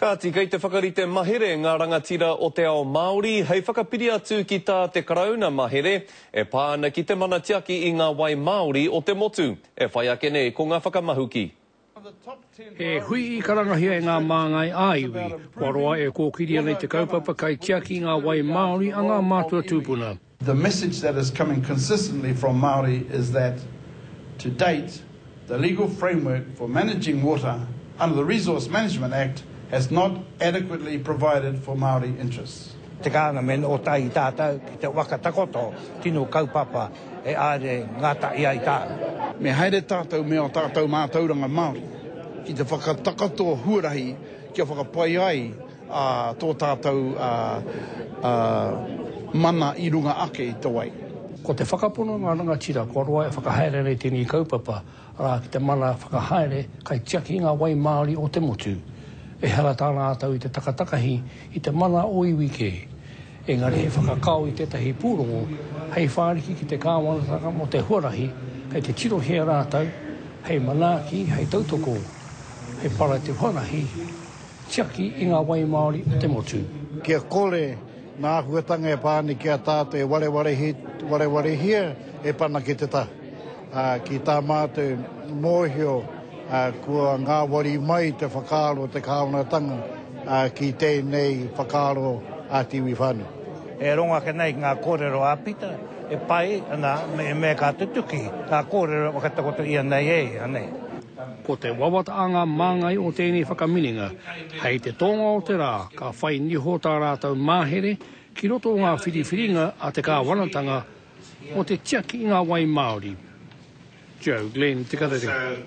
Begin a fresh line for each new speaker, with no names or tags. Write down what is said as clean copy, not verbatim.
Kāti, kei te whakarite mahere ngā rangatira o te ao Māori hei whakapiri atu ki tā te Karauna mahere e pā ana ki te mana tiaki i ngā wai māori o te motu. E whai ake nei ko ngā whakamahuki.
He hui i karangahia e ngā māngai ā-iwi, kua roa e kōkiri ana i te kaupapa kaitiaki i ngā wai Māori a ngā mātua tūpuna.
The message that is coming consistently from Māori is that, to date, the legal framework for managing water under the Resource Management Act has not adequately provided for Māori interests.
Tika ana me noho tahi tātou ki te waka takoto tino kaupapa e aere ngātahi ai tātou.
Me haere tātou me ō tātou mātauranga Māori ki te whakatakoto huarahi kia whakapai ai ā, tō tātou mana i runga ake i te wai.
Ko te whakapono ngā rangatira kua roa e whakahaere ana i tēnei kaupapa, arā, ki te mana whakahaere kaitiaki i ngā wai Māori o te motu. Ehara tā rātou i te takatakahi i te mana o iwi kē, engari he whakakao i tētahi pūrongo hei whāriki ki te kāwanatanga mō te huarahi kei te tirohia rātou hei manaaki, hei tautoko, hei para i te huarahi. Tiaki i ngā wai Māori o te motu.
Kia kore ngā āhuatanga e pā ana ki a tātou e warewarehia e pana ki te taha. Ki tā mātou mōhio kua ngāwari mai te whakaaro o te kāwanatanga ki tēnei whakaaro a te iwi whānui.
E rongo ake nei ki ngā kōrero a Pita, e pai ana me mea ka tutuki ngā kōrero e whakatakoto ia nei e ia nei.
Ko te wawata a ngā māngai o tēnei whakaminenga, hei te tōnga o te rā ka whai niho tā rātou mahere ki roto o ngā whiriwhiringa a te kāwanatanga mō te tiaki i ngā wai Māori. Joe Glenn, Te Karere.